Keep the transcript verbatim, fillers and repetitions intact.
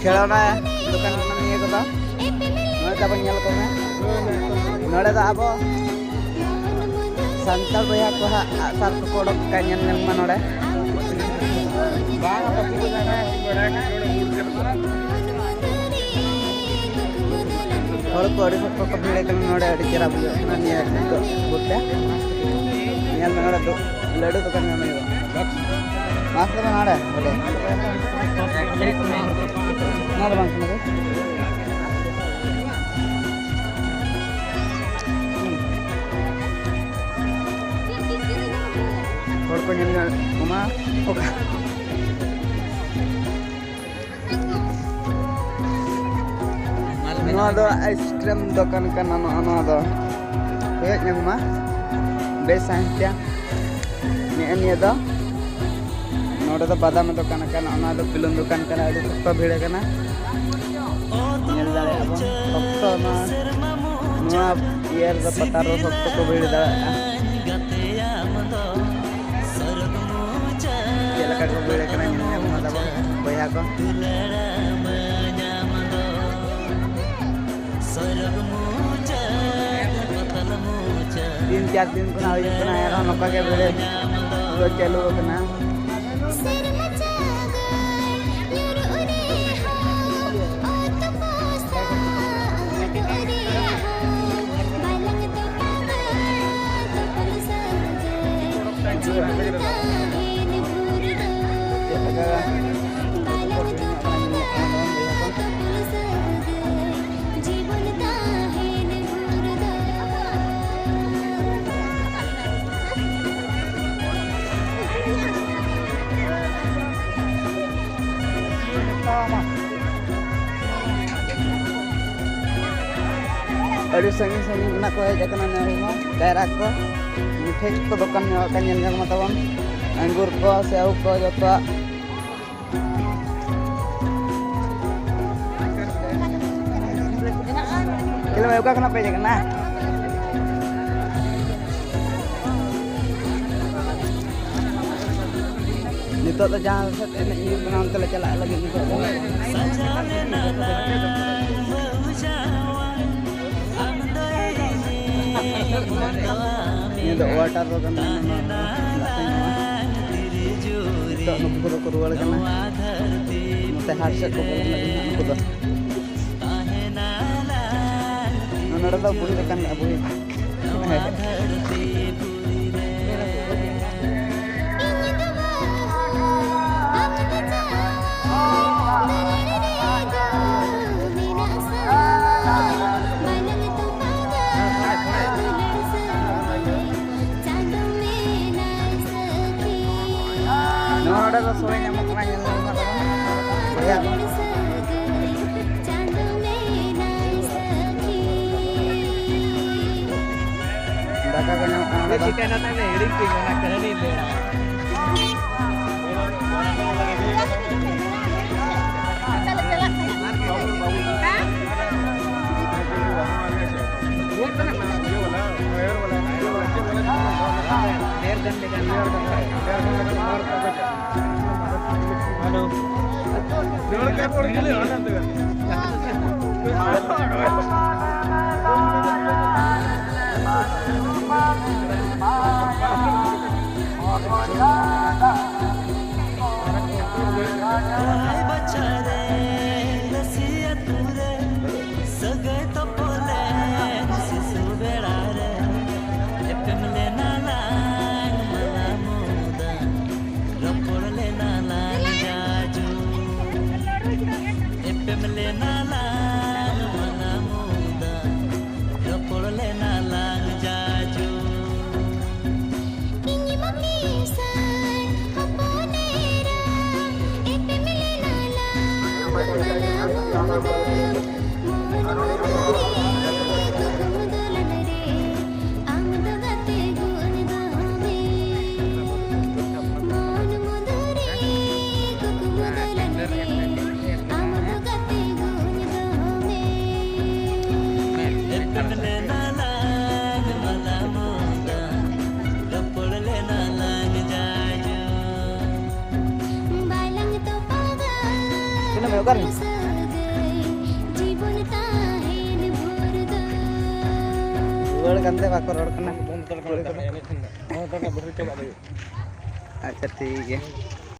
ᱠᱷᱮᱞᱳᱱᱟ ᱫᱚᱠᱟᱱ ᱠᱟᱱᱟ ᱱᱤᱭᱟᱹ ᱠᱚᱫᱚ᱾ ᱱᱚᱰᱮ ᱛᱟᱵᱚᱱ ᱧᱮᱞ ᱠᱚᱢᱮ, ᱱᱚᱰᱮ ᱫᱚ ᱟᱵᱚ ᱥᱟᱱᱛᱟᱲ ᱵᱚᱭᱦᱟ ᱠᱚ ᱦᱟᱸᱜ ᱟᱜᱼᱥᱟᱨ ᱠᱚᱠᱚ ᱚᱰᱚᱠ ᱠᱟᱜᱼᱟ, ᱧᱮᱞ ᱧᱮᱞ ᱢᱟ ᱱᱚᱰᱮ᱾ ᱦᱚᱲ ᱠᱚ ᱟᱹᱰᱤ ᱥᱚᱠᱛᱚ ᱠᱚ ᱵᱷᱤᱲ ᱟᱠᱟᱱᱟ ᱱᱚᱰᱮ, ᱟᱹᱰᱤ ᱪᱮᱦᱨᱟ ᱵᱩᱡᱷᱟᱹᱜ ᱠᱟᱱᱟ ᱱᱤᱭᱟᱹ ᱱᱤᱛᱚᱜ ᱵᱩᱛ ᱨᱮ᱾ ᱧᱮᱞ ᱢᱮ ᱱᱚᱰᱮ ᱫᱚ ᱞᱟᱹᱰᱩ ᱫᱚᱠᱟᱱ ᱢᱮᱱᱟᱜᱼᱟ᱾ ᱢᱟᱥ ᱫᱚ ᱱᱚᱰᱮ ᱵᱚᱞᱮ᱾ ᱱᱚᱣᱟ ᱫᱚ ᱵᱟᱝ ᱠᱟᱱᱟ ᱵᱟᱝ? ᱦᱚᱲ ᱠᱚ ᱧᱮᱞ ᱧᱟᱢ ᱠᱚᱢᱟ ᱚᱠᱟ᱾ ᱱᱚᱣᱟ ᱫᱚ ᱟᱭᱤᱥᱠᱨᱤᱢ ᱫᱚᱠᱟᱱ ᱠᱟᱱᱟ᱾ ᱱᱚᱜᱼᱚ ᱱᱚᱣᱟ ᱫᱚ ᱠᱚᱭᱚᱜ ᱧᱚᱜ ᱢᱟ ᱵᱮᱥ ᱥᱟᱺᱦᱤᱡ ᱛᱮ᱾ ᱱᱮᱜᱼᱮ ᱱᱤᱭᱟᱹ ᱫᱚ, ᱱᱚᱰᱮ ᱫᱚ ᱵᱟᱫᱟᱢ ᱫᱚᱠᱟᱱ ᱠᱟᱱᱟ, ᱚᱱᱟ ᱫᱚ ᱵᱮᱞᱩᱱ ᱫᱚᱠᱟᱱ ᱠᱟᱱᱟ, ᱟᱹᱰᱤ ᱥᱚᱠᱛᱚ ᱵᱷᱤᱲ ᱠᱟᱱᱟ᱾ ᱧᱮᱞ ᱫᱟᱲᱮᱭᱟᱜᱼᱟ ᱵᱚᱱ ᱥᱚᱠᱛᱚ ᱱᱚᱣᱟ, ᱱᱚᱣᱟ ᱤᱭᱟᱹ ᱨᱮᱫᱚ, ᱯᱟᱛᱟ ᱨᱮᱫᱚ ᱥᱚᱠᱛᱚ ᱠᱚ ᱵᱷᱤᱲ ᱫᱟᱲᱮᱭᱟᱜᱼᱟ᱾ ᱪᱮᱫ ᱞᱮᱠᱟ ᱠᱚ ᱵᱷᱤᱲ ᱠᱟᱱᱟ ᱧᱮᱞ ᱧᱟᱢ ᱠᱟᱫᱟ ᱵᱚᱱ ᱵᱚᱭᱦᱟ ᱠᱚ᱾ ᱛᱤᱱ ᱪᱟᱨ ᱫᱤᱱ ᱠᱷᱚᱱᱟᱜ ᱦᱩᱭᱩᱜ ᱠᱟᱱᱟ, ᱮᱱᱨᱮᱦᱚᱸ ᱱᱚᱝᱠᱟ ᱜᱮ ᱵᱷᱤᱲ ᱫᱚ ᱪᱟᱹᱞᱩ ᱟᱠᱟᱱᱟ᱾ ᱟᱹᱰᱤ ᱥᱟᱺᱜᱤᱧ ᱥᱟᱺᱜᱤᱧ ᱠᱷᱚᱱᱟᱜ ᱠᱚ ᱦᱮᱡ ᱟᱠᱟᱱᱟ ᱱᱚᱰᱮ ᱦᱚᱸ ᱠᱟᱭᱨᱟ ᱠᱚ᱾ ᱢᱤᱴᱷᱟᱹᱭ ᱠᱚ ᱫᱚᱠᱟᱱ ᱧᱚᱜ ᱟᱠᱟᱱ, ᱧᱮᱞ ᱧᱚᱜ ᱢᱟ ᱛᱟᱵᱚᱱ᱾ ᱟᱝᱜᱩᱨ ᱠᱚ, ᱥᱮᱣ ᱠᱚ, ᱡᱚᱛᱚᱣᱟᱜ᱾ ᱪᱮᱫ ᱞᱮᱠᱟ, ᱚᱠᱟ ᱠᱷᱚᱱᱟᱜ ᱯᱮ ᱦᱮᱡ ᱟᱠᱟᱱᱟ? ᱱᱤᱛᱚᱜ ᱫᱚ ᱡᱟᱦᱟᱸ ᱥᱮᱫ ᱮᱱᱮᱡ ᱦᱩᱭᱩᱜ ᱠᱟᱱᱟ, ᱚᱱᱛᱮ ᱞᱮ ᱪᱟᱞᱟᱜ ᱞᱟᱹᱜᱤᱫ ᱱᱤᱛᱚᱜ ᱫᱚ᱾ ᱱᱤᱭᱟᱹ ᱫᱚ water ᱫᱚ ᱠᱟᱱᱟ, ᱱᱚᱣᱟ ᱫᱟᱜ ᱛᱮ ᱧᱟᱢᱟ᱾ ᱱᱤᱛᱚᱜ ᱱᱩᱠᱩ ᱠᱚᱫᱚ ᱠᱚ ᱨᱩᱣᱟᱹᱲ ᱠᱟᱱᱟ᱾ ᱱᱚᱛᱮ ᱦᱟᱴ ᱥᱮᱫ ᱠᱚ ᱵᱚᱞᱚᱱ ᱞᱟᱹᱜᱤᱫ ᱱᱟᱜ ᱱᱩᱠᱩ ᱫᱚ᱾ ᱱᱚᱰᱮ ᱫᱚ ᱵᱩᱦᱤ ᱫᱚᱠᱟᱱ ᱢᱮᱱᱟᱜᱼᱟ, ᱵᱩᱦᱤ᱾ ᱱᱚᱰᱮ ᱫᱚ ᱥᱚᱲᱮ ᱧᱟᱢᱚᱜ ᱠᱟᱱᱟ, ᱧᱮᱞ ᱧᱟᱢᱚᱜ ᱠᱟᱱᱟ᱾ ᱵᱚᱭᱦᱟ᱾ ᱫᱟᱠᱟ ᱠᱚ ᱧᱟᱢᱚᱜ ᱠᱟᱱᱟ ᱱᱚᱰᱮ ᱫᱚ᱾ ᱪᱤᱠᱟᱹᱭᱮᱱᱟ ᱛᱟᱦᱞᱮ? ᱦᱤᱲᱤᱧ ᱠᱤᱫᱟᱹᱧ ᱚᱱᱟ ᱠᱟᱹᱦᱱᱤ ᱞᱟᱹᱭ᱾ ᱨᱟᱭ ᱵᱟᱪᱷᱟ ᱨᱮ, ᱨᱟᱹᱥᱤ ᱟᱹᱛᱩ ᱨᱮ, ᱥᱟᱹᱜᱟᱹᱭ ᱛᱚᱯᱚᱞᱮᱱ ᱥᱤᱥᱩ ᱵᱮᱲᱟ ᱨᱮ, ᱮᱯᱮᱢ ᱞᱮᱱᱟ ᱞᱟᱝ ᱢᱟᱞᱟ ᱢᱩᱫᱟᱹᱢ, ᱨᱚᱯᱚᱲ ᱞᱮᱱᱟ ᱞᱟᱝ ᱡᱟᱡᱩ᱾ ᱮᱯᱮᱢ ᱞᱮᱱᱟ ᱞᱟᱝ ᱢᱟᱞᱟ ᱢᱩᱫᱟᱹᱢ, ᱨᱚᱯᱚᱲ ᱞᱮᱱᱟ ᱞᱟᱝ ᱡᱟᱡᱩ᱾ ᱤᱧ ᱢᱟ ᱠᱤᱥᱟᱹᱬ ᱦᱚᱯᱚᱱ ᱮᱨᱟ, ᱮᱯᱮᱢ ᱞᱮᱱᱟ ᱞᱟᱝ ᱢᱟᱞᱟ ᱢᱩᱫᱟᱹᱢ᱾ ᱢᱚᱱ ᱢᱩᱫᱽ ᱨᱮ ᱠᱩᱠᱢᱩ ᱫᱚᱞᱟᱱ ᱨᱮ, ᱟᱢ ᱫᱚ ᱜᱟᱛᱮ ᱜᱩᱱ ᱫᱚᱦᱚ ᱢᱮ᱾ ᱢᱚᱱ ᱢᱩᱫᱽ ᱨᱮ ᱠᱩᱠᱢᱩ ᱫᱚᱞᱟᱱ ᱨᱮ, ᱟᱢ ᱫᱚ ᱜᱟᱛᱮ ᱜᱩᱱ ᱫᱚᱦᱚ ᱢᱮ᱾ ᱮᱯᱮᱢ ᱞᱮᱱᱟ ᱞᱟᱝ ᱢᱟᱞᱟ ᱢᱩᱫᱟᱹᱢ, ᱨᱚᱯᱚᱲ ᱞᱮᱱᱟ ᱞᱟᱝ ᱡᱟᱡᱩ᱾ ᱚᱠᱟᱨᱮ? ᱨᱩᱣᱟᱹᱲ ᱠᱟᱱᱛᱮ ᱵᱟᱠᱚ ᱨᱚᱲ ᱠᱟᱱᱟ᱾ ᱟᱪᱪᱷᱟ, ᱴᱷᱤᱠ ᱜᱮᱭᱟ᱾